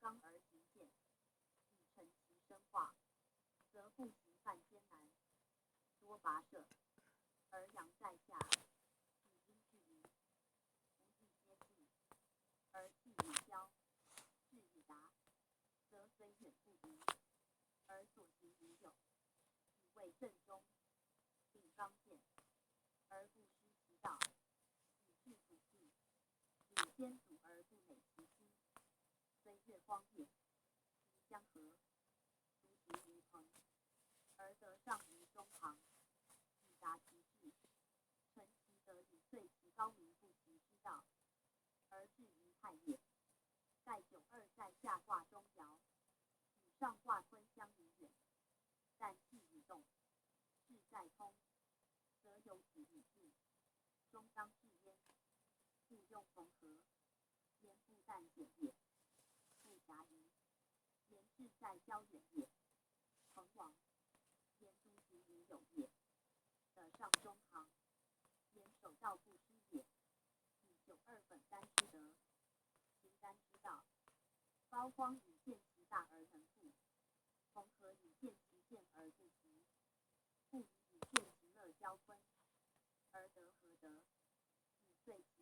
刚而行健，以成其生化，则不惜犯艰难，多跋涉，而阳在下，以阴制宜，不欲接气，而气以消，志以达，则虽远不移，而所行无有，以为正中，秉刚健，而不失其道，以制笃敬，履坚阻而不馁其心，虽越荒野，逾江河，独行于蓬，而得上于中行，以达其志，成其德以遂其高明不齐之道，而至于泰也。盖九二在下卦中爻，与上卦坤相宜远，但气与动，志在通，则有此以进，终当至焉。故用逢合，言不但简也，不狭矣。言志在交远也。彭王，言独行于有也。得上中行，言守道不失也。以九二本干之德，行干之道，包荒以见其大而能复，逢合以见其健而不齐，不移以见其乐交坤，而得合德，以遂其